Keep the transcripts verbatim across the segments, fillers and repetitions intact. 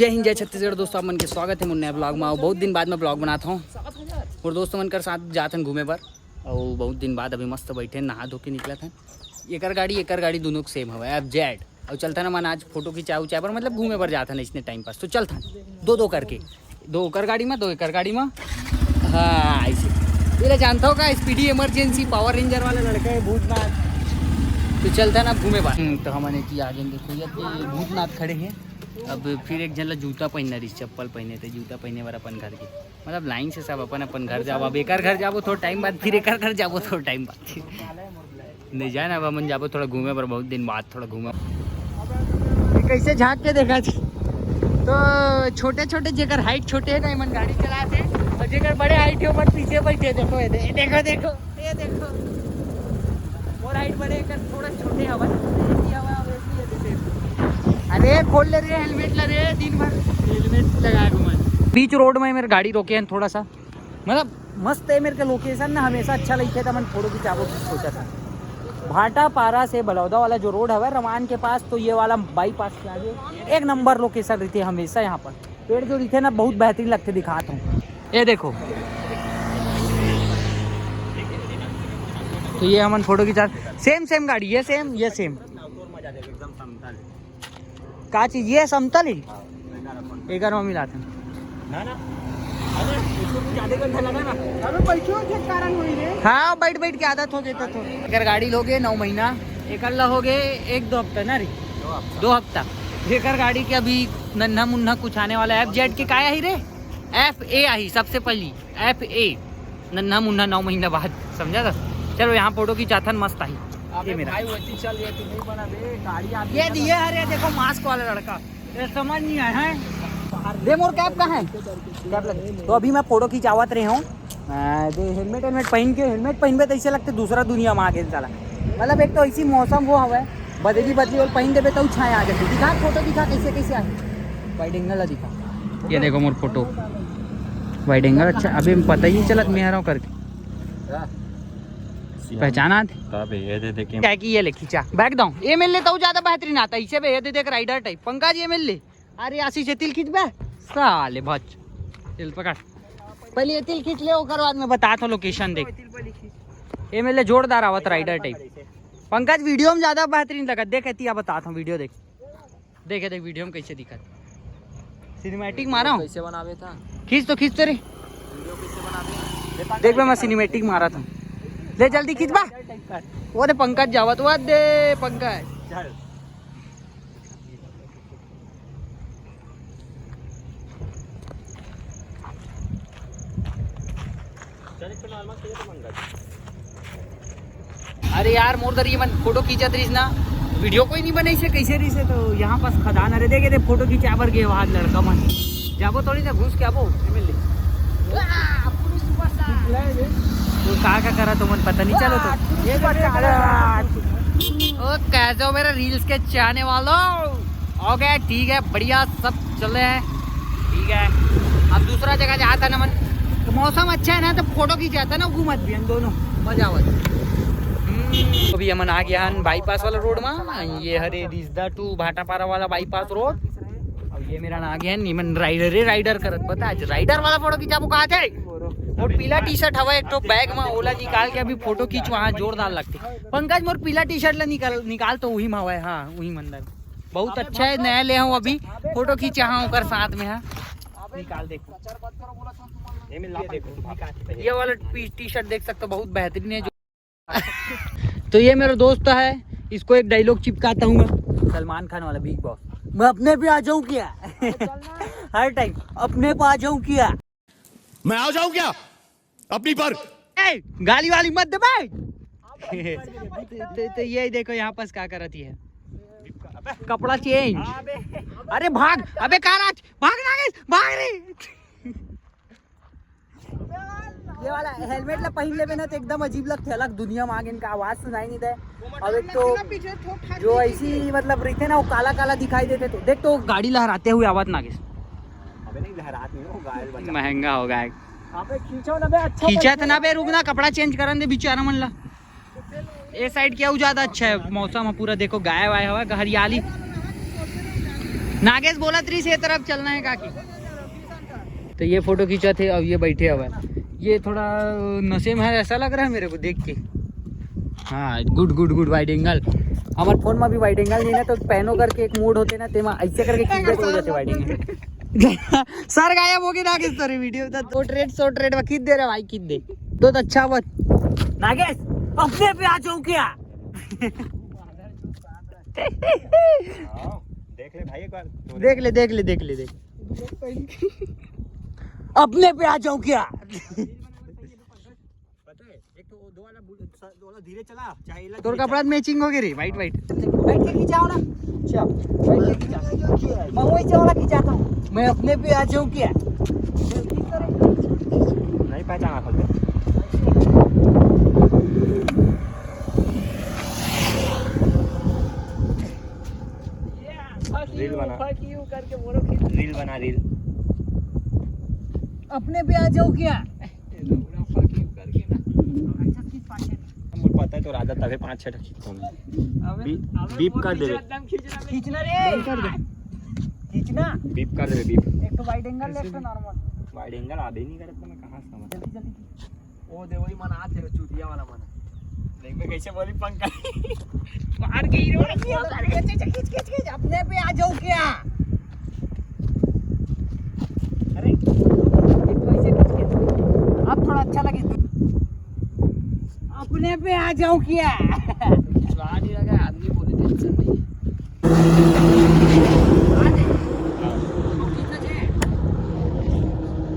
जय हिंद, जय छत्तीसगढ़। दोस्तों, आप मन के स्वागत है मोर नया ब्लॉग में। अउ बहुत दिन बाद मैं ब्लॉग बनात हूँ और दोस्त मन कर साथ जात हन घूमे बर। अउ बहुत दिन बाद अभी मस्त बैठे, नहा धो के निकलत हन। एकर गाड़ी, एकर गाड़ी, दोनों के सेम हवय, एफ जेड। अउ चलथन हमन आज फोटो खिंचाए उचाए बर, मतलब घूमे बर जात हन इसने टाइम पास। तो चलथन दो दो करके, दो ओकर गाड़ी में, दो एकर गाड़ी में। हाँ, ऐसे। ये ले जानता हो का, स्पीडी इमरजेंसी पावर रेंजर वाला लड़का है भूतनाथ। तो चलथन अब घूमे बर। हम्म, तो हमन एती आगे देखो, ये भूतनाथ खड़े हैं। अब फिर एक झन ला जूता पहनना रहिस, चप्पल पहने थे, जूता पहने बर अपन घर के, मतलब लाइन से सब अपन अपन घर जाबो। अब एकर घर जाबो थोड़ा टाइम बाद, फिर एकर घर जाबो थोड़ा टाइम बाद। नहीं जाए ना, अब हमन जाबो थोड़ा घूमे बर, बहुत दिन बाद थोड़ा घूमे। कैसे झांक के देखा जी? तो छोटे छोटे, जेकर हाइट छोटे है ना, एमन गाड़ी चलाथे, और जेकर बड़े हाइट है, ओमन पीछे बैठे। देखो, ये दे-, देखो, देखो, ये देखो, मोर हाइट बड़े, एकर थोड़ा छोटे हवन। अरे खोल ले रे हेलमेट ला रे, दिन भर हेलमेट लगाए घूमन। बीच रोड में मेरे गाड़ी रोके हैं थोड़ा सा, मतलब मस्त है। मेरे के लोकेशन ना हमेशा अच्छा लगता है, तो मन फोटो खिंचाबो की सोचा था। भाटापारा से बलौदा वाला जो रोड हवय रमान के पास, तो ये वाला बाईपास के आगे एक नंबर लोकेशन रहती है हमेशा। यहाँ पर पेड़ जो दिखे ना, बहुत बेहतरीन लगते, दिखाता हूँ। ये देखो, तो ये हमन फोटो खिंचा, सेम सेम गाड़ी, ये सेम, ये सेम। का चीज, ये समतल ही? एकर में मिलाते हैं। ना, ना। अरे, इसको कुछ आधे घंटा लगा ना। अबे, बैठो, के कारण हुई रे। हाँ, बैठ बैठ के आदत हो जाता तो। एकर गाड़ी लोगे नौ महीना, एकर ला होगे एक दो हफ्ता ना रे? दो हफ्ता। दो हफ्ता। एकर गाड़ी के अभी नन्हा मुन्ना कुछ आने वाला है। एफ जेड के काय आही रे? एफ ए आही सबसे पहली, एफ ए। नन्हा मुन्ना नौ महीना बाद, समझा था? चलो, यहाँ फोटो खिंचाथन, मस्त आई। अबे ये मेरा भाई, वैसी चल, ये तो नहीं बना बे, गाड़ी आगे ये चला। दिए, अरे देखो, मास्क वाला लड़का, ये समझ नहीं आया है। दे, मोर कैप कहाँ है? कैप लगे। तो अभी मैं फोटो खिंचावत रहे हूँ। आ, दे, हेलमेट, हेलमेट पहन के, हेलमेट पहनबे तो ऐसे लगते दूसरा दुनिया में आ गए साला। मतलब, एक तो ऐसी मौसम वो हवा है, बदली बदली और पहन देबे तो छाया आ जाती। दिखा फोटो, दिखा कैसे कैसे आए। वाइड एंगल दिखा। ये देखो मोर फोटो, वाइड एंगल। अच्छा, अभी पता ही नहीं चलत मैं आ रहा हूँ करके। पहचाना थे? तब ये दे दे के क्या कि ये ले खींचा, बैक डाउन। ये मिल ले तो ज्यादा बेहतरीन आता है इसे बे। ये दे देख, राइडर टाइप। पंकज, ये मिल ले। अरे आशीष, ये तिल खींच बे। साले भच। तिल पकड़। पहले ये तिल खींच ले, ओकर बाद में बता तो लोकेशन देख। ये मिल ले, जोरदार आवत राइडर टाइप। पंकज, वीडियो में ज्यादा बेहतरीन लगत। देख, एतिया बता था वीडियो देख। देखे देख वीडियो में कैसे दिखत। सिनेमैटिक मारा हूँ। कैसे बनावे था? खींच तो, खींच तो रे। वीडियो कैसे बनावे? देख बे, मैं सिनेमैटिक मारा था। ले जल्दी खींच बा। वो दे पंकज जावत, वो दे पंकज। चल। अरे यार, मोर दरी मन फोटो खींचत रहिस ना, वीडियो कोई नहीं बनाइस हे, कैसे रहिस हे? तो यहाँ पास खदान, अरे देखे दे, फोटो खींचा बर गए वहाँ लड़का मन। जाबो थोड़ी ना, घुस के आबो। एमएलए। तो का का करा तो मन पता नहीं चलो तो। ये बच्चा, अरे यार। ओ, कैसे हो मेरे रील्स के चाहने वालों? ओके, ठीक है, बढ़िया, सब चले हैं, ठीक है। अब दूसरा जगह जाता ना मन, मौसम अच्छा है ना, तो फोटो खींचाता ना, घूमत भी हम दोनों, मजा आवत। हम्म, अभी हमन आ गया हन बाईपास वाला रोड में। ये हरे रिजदा टू भाटापारा वाला बाईपास रोड। अब ये मेरा ना आ गया है, निमन राइडर रे, राइडर करत, पता है, आज राइडर वाला फोटो खिंचाबो कहा थे। और पीला टी शर्ट हवा एक ठो बैग में, ओला निकाल के अभी फोटो खींच, वहाँ जोरदार लगते। पंकज, मोर पीला टी शर्ट ला निकाल, निकाल तो वही में हवा है, हाँ, वही में अंदर। बहुत अच्छा है, नया ले हूँ अभी, फोटो खींचा हाँ ओकर साथ में, हाँ। निकाल देखो। ये मिल ला ये देखो, निकाल। ये वाला टी शर्ट देख सकते हो, बहुत बेहतरीन है। जो तो ये मेरा दोस्त है, इसको एक डायलॉग चिपकाता हूँ मैं, सलमान खान वाला, बिग बॉस। मैं अपने पे आ जाऊँ क्या? हर टाइम अपने पे आ जाऊँ क्या? मैं आ जाऊँ क्या अपनी पर? ए, गाली वाली मत दे भाई। तो, तो ये देखो यहाँ पास क्या करती है, कपड़ा चेंज। अरे भाग, अबे कार आज, भाग नागेश, भाग रे। ये वाला हेलमेट ला पहन लेबे ना, तो एकदम अजीब लगथे, अलग दुनिया में आगे इनका आवाज सुनाई नहीं दे। अब एक तो जो ऐसी मतलब रहते ना, वो काला काला दिखाई देते। तो देख, तो गाड़ी लहराते हुए आवत नागेश। अबे नहीं, लहरात नहीं हो, घायल बचा। महंगा हो गया है। अबे खींचो ना बे, अच्छा खींचा था ना बे, रुक ना, कपड़ा चेंज करन दे बेचारा मन ला। ए साइड क्या ज्यादा अच्छा है, मौसम है पूरा, देखो गाय वाय हवा, हरियाली। नागेश बोलत रहिस ये तरफ चलना है काकी। तो ये फोटो खींचत हे, अब ये बैठे हवय। ये थोड़ा नशे में है ऐसा लग रहा है मेरे को देख के। हाँ, गुड गुड गुड, वाइड एंगल। हमारे फोन में भी वाइड एंगल नहीं ना, तो पेनो करके एक मोड होते ना, तेमा ऐसे करके खींच दे तो हो जाते वाइड एंगल। सर गायब हो गए नागेश तेरे वीडियो में। शॉर्ट रेट, शॉर्ट रेट में खींच दे रहे भाई, खींच दे। तो अच्छा बात। नागेश, अपने पे आ जाऊं क्या? देख ले भाई एक बार। देख ले, देख ले, देख ले, देख। अपने पे आ जाऊं क्या? पता है, एक तो दो वाला बुल- सा- दो वाला धीरे चला, चाहे इला तोर धीरे कपड़ा मैचिंग हो गई रे, वाइट वाइट। बैठ के खिंचाओ ना। अच्छा, बैठ के खिंचा। मैं वही से वाला खिंचाता हूँ। मैं अपने पे आ जाऊँ क्या? चला। नहीं पहचाना था तो। रील बना। रील बना रील। अपने पे आ जाऊँ क्या? मुझे पता है तो राधा तबे पाँच छह ठा खींचता हूँ। बीप कर देवे। खींचना रे। खींचना। बीप कर देवे बीप। एक तो वाइड एंगल, एक तो नॉर्मल। वाइड एंगल आबे नहीं करत तो मैं कहाँ से समझ। जल्दी जल्दी खींच। वो दे वही मन आते चूतिया वाला मन। देख मैं कैसे बोली पंकज। मार के हीरो। खींच खींच खींच, अपने पे आ जाऊँ क्या? अरे, एक तो ऐसे खींच के। अब थोड़ा अच्छा लगे। अपने पे आ जाऊँ क्या? आदमी बोले टेंशन नहीं है।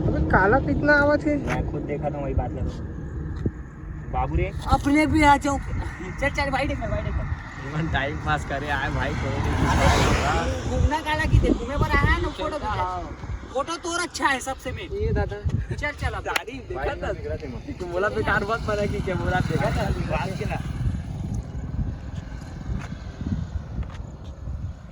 अबे काला कितना आवाज है। मैं खुद देखा था वही बात लगा। बाबू रे। अपने भी आ जाऊँ। चल चल भाई, देख भाई, देख। टाइम पास करे आए भाई को। घूमना काला की देख, घूमे पर आया है ना, फोटो खींचा। फोटो तोर अच्छा है सबसे में। ये दादा। चल चल अब। देखा था। तू बोला बेकार मत बना कि क्या बोला, देखा था। बात के ना।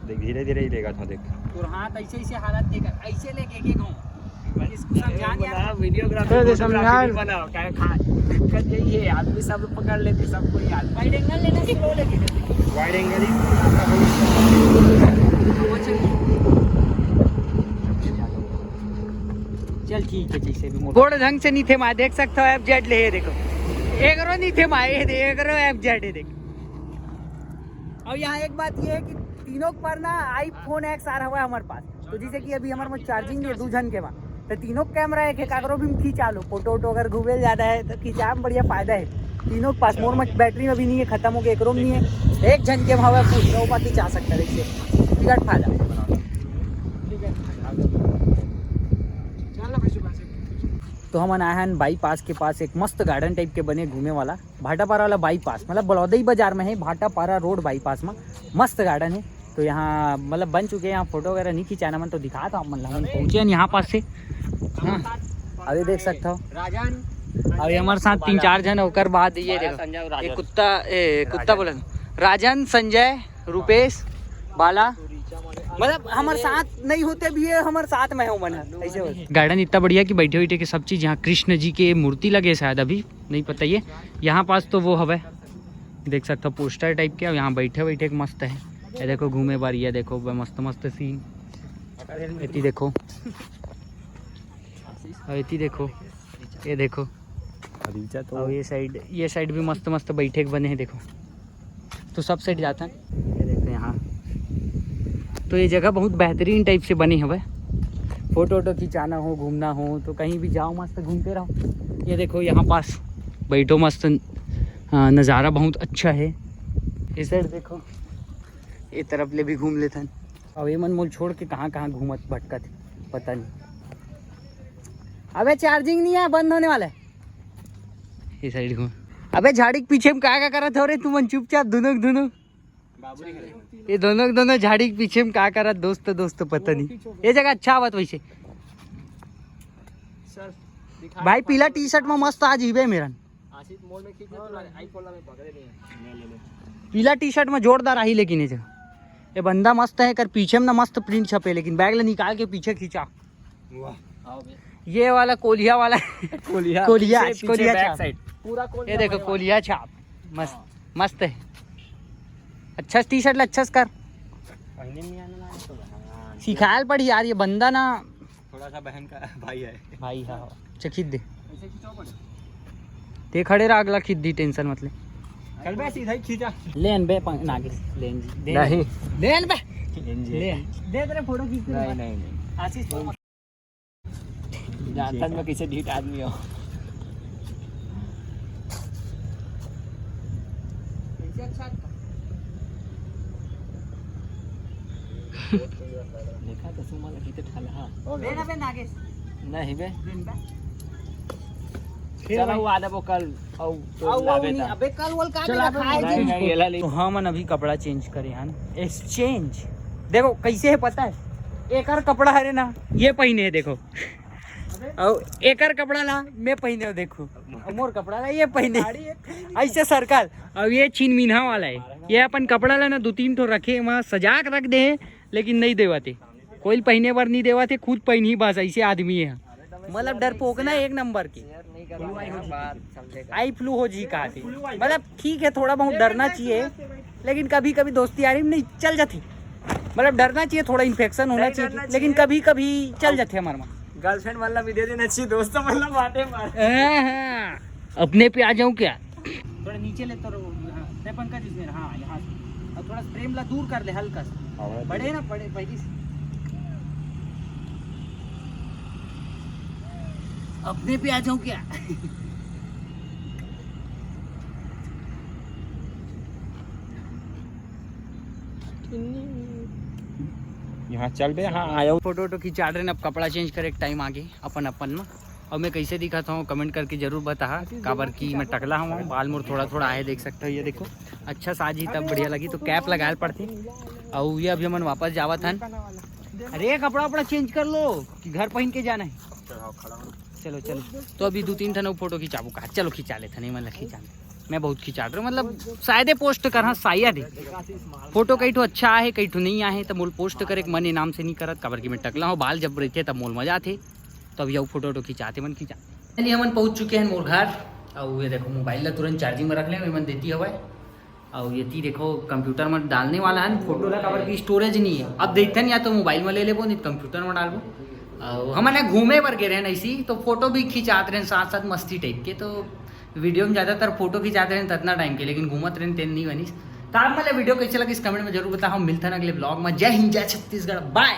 देख धीरे धीरे ही लेगा था देख। और हाथ ऐसे ऐसे हालत देकर ऐसे लेके के घूम। इसको समझा दिया। वीडियोग्राफर तो दे समझा। बनाओ क्या खा। दिक्कत यही है, आदमी सब पकड़ लेते, सबको याद। वाइड एंगल लेना स्लो लेके। वाइड एंगल ही। चल ठीक है, जैसे भी मोड़। गोड़ ढंग से नहीं थे माए, देख सकते हो एफ जेड ले, ये देखो एकरो नहीं थे माए, ये दे- एकरो एफ जेड है देख। और यहाँ एक बात ये है कि तीनों पर ना आईफोन एक्स आर हवा है हमारे पास, तो जैसे कि अभी हमारे में चार्जिंग है दो जन के वहाँ, तो तीनों कैमरा एक है, काकरो भी खींचा लो, फोटो वोटो अगर घूमे जाना है तो खींचा, बढ़िया फायदा है। तीनों के पास मोर में बैटरी में भी नहीं है, खत्म हो गया, एकरो में नहीं है, एक जन के हवा फुल, तो बात खींचा सकता है इससे, बिराट फायदा। तो हमन आए हन बाईपास के पास एक मस्त गार्डन टाइप के बने घूमे वाला, भाटापारा वाला बाईपास, मतलब बलौदई बाजार में है, भाटापारा रोड बाईपास में मस्त गार्डन है। तो यहाँ मतलब बन चुके हैं, यहाँ फोटो वगैरह नहीं खिंचाना मन, तो दिखा था मन ला, हमन पहुँचे हैं यहाँ पास से। हाँ, अभी देख सकते हो। राजन। अभी हमारे साथ तीन चार जन है, ओकर बाद ये देखो, ये कुत्ता, ए, कुत्ता बोला, राजन, संजय, रूपेश, बाला, मतलब हमारे साथ नहीं होते भी है, हमारे साथ में हो मन है, ऐसे हो। गार्डन इतना बढ़िया कि बैठे बैठे के सब चीज़, यहाँ कृष्ण जी के मूर्ति लगे शायद, अभी नहीं पता ये। यहाँ पास तो वो हवे, देख सकते हो पोस्टर टाइप के। अब यहाँ बैठे बैठे के मस्त है। ये देखो घूमे बार, ये देखो ब- मस्त मस्त सीन। एती देखो, और एती देखो, ये देखो। भतीजा तो और ये साइड, ये साइड भी मस्त मस्त बैठे के बने हैं, देखो। तो सब साइड जाता है, ये देखो यहाँ। तो ये जगह बहुत बेहतरीन टाइप से बने हवे, फोटो वोटो खिंचाना हो, घूमना हो, तो कहीं भी जाओ, मस्त घूमते रहो। ये देखो यहाँ पास बैठो, मस्त, हाँ, नज़ारा बहुत अच्छा है। ये साइड देखो, ये तरफ ले भी घूम लेथन। अब ये मन मोल छोड़ के कहाँ कहाँ घूमत भटकत, पता नहीं। अबे चार्जिंग नहीं है, बंद होने वाला है। ये साइड घूम। अबे झाड़ी के पीछे में का का करत हो रे तुमन, चुपचाप दोनों के दोनों। ये दोनों के दोनों झाड़ी के पीछे में का करत, दोस्त दोस्त, पता नहीं। ये जगह अच्छा आवत वैसे। भाई पीला टी शर्ट में मस्त आज इबे मेरन। आशीष मोड़ में खींच ले, तुम्हारे आईफोन में पकड़े नहीं है। पीला टी शर्ट में जोरदार आही, लेकिन ये जगह ये बंदा मस्त है, कर पीछे में ना मस्त प्रिंट छपे, लेकिन बैग ले निकाल के पीछे खींचा। वाह। ये वाला कोलिया वाला, कोलिया। कोलिया, पीछे, पीछे कोलिया बैक छाप। साइड। पूरा कोलिया ये देखो बने कोलिया छाप, मस्त, मस्त है। अच्छा टी शर्ट ले अच्छा से कर। पहले नहीं आने वाले तो भगवान। सिखायल पड़ी यार, ये बंदा ना। थोड़ा सा बहन का भाई है। भाई, हाँ। अच्छा, खींच दे। ते खड़े रह, अगला खींच दी, टेंशन मत ले। चल बे, सीधा ही खींचा। लेन बे पं-, नागेश, लेन जी, दे। नहीं। लेन बे। लेन जी। लेन। दे तेरे फोटो खींच के। नहीं, नहीं, नहीं। आशीष तो जानता मैं कैसे ढीठ आदमी हूँ। कैसे अच्छा है? देखा तो सुमन कितने ठाला, हाँ। दे ना बे नागेश। नहीं बे। दिन बे। चला वो आधा वो कल और तो अब वो लाबे नहीं, था। अबे कल वल का चला मेरा खाए नहीं, जी। नहीं, ये ला ले। तो हमन अभी कपड़ा चेंज करे हन, एक्सचेंज। देखो कैसे है पता है, एकर कपड़ा हरे ना, ये पहिने है, देखो। और एकर कपड़ा ला मैं पहिने हो, देखो। और मोर कपड़ा ला ये पहिने। ऐसे सर्कल। अब ये छीन मीनहा वाला है, ये अपन कपड़ा ला ना दो तीन ठो रखे, वहाँ सजा के रख दे, लेकिन नहीं देवत है। कोई पहिने बर नहीं देवत है, खुद पहिनही बस, ऐसे आदमी है। मतलब डरपोकना एक नंबर के। आई फ्लू हो जी कहा थे। मतलब ठीक है, थोड़ा बहुत डरना चाहिए, लेकिन कभी कभी दोस्ती यारी में नहीं चल जाती। मतलब डरना चाहिए, थोड़ा इन्फेक्शन होना नहीं चाहिए, डरना लेकिन चाहिए। कभी कभी चल जाते हमारे में। गर्लफ्रेंड वाला भी दे देना चाहिए, दोस्तों वाला बाटे मार। हाँ, हाँ। अपने पे आ जाऊं क्या? थोड़ा नीचे ले तो रो-, हाँ, ते पंकज इसमें, हाँ, यहाँ से। और थोड़ा प्रेम ला दूर कर ले हल्का सा। बड़े ना, बड़े पहली से। अपने पे आ जाऊं क्या? यहाँ चल बे, हाँ आयो। फोटो वोटो खिंचा रहे हैं, अब कपड़ा चेंज करे टाइम आगे अपन अपन में। और मैं कैसे दिखाता हूँ कमेंट करके जरूर बताहा, काबर कि मैं टकला हूँ, बाल मोर थोड़ा थोड़ा आए, देख सकते हो, ये देखो। अच्छा साज ही तब बढ़िया लगी तो कैप लगाए पड़ती। और ये अभी हमन वापस जावत हन। अरे कपड़ा वपड़ा चेंज कर लो कि घर पहन के जाना है। चलो चलो, तो अभी दो तीन ठन फोटो खिंचाबो कहा, चलो खिंचा लेथन, ये मन ला खिंचा। मैं बहुत खिंचा रहे, मतलब शायदे पोस्ट कर, हाँ शायद है। फोटो कई ठो अच्छा आहे, कई ठो नहीं आहे, तो मोल पोस्ट करे के मन ए नाम से नहीं करत, काबर कि मैं टकला हूँ, बाल जब रहते तब मोल मजा आते। तो अभी अउ फोटो वोटो खिंचाते मन खिंचा। चलिए हमन पहुँच चुके हैं मोर घर। और ये देखो मोबाइल ला तुरंत चार्जिंग में रख ले, मन देती हवा। और ये ती देखो कंप्यूटर में डालने वाला है फोटो ला, काबर की स्टोरेज नहीं है। अब देखते हैं या तो मोबाइल में ले लेबो, नहीं तो कंप्यूटर में डालबो। और हमन घूमे बर गे रहे ऐसी, तो फोटो भी खिंचात रहे साथ साथ मस्ती टाइप के। तो वीडियो में ज़्यादातर फोटो खिंचात रहे इतना टाइम के, लेकिन घूमत रहे तेन नहीं बनिस। तो आप मतलब वीडियो कैसे लगिस कमेंट में जरूर बताओ। मिलते हैं अगले ब्लॉग में। जय हिंद, जय छत्तीसगढ़, बाय।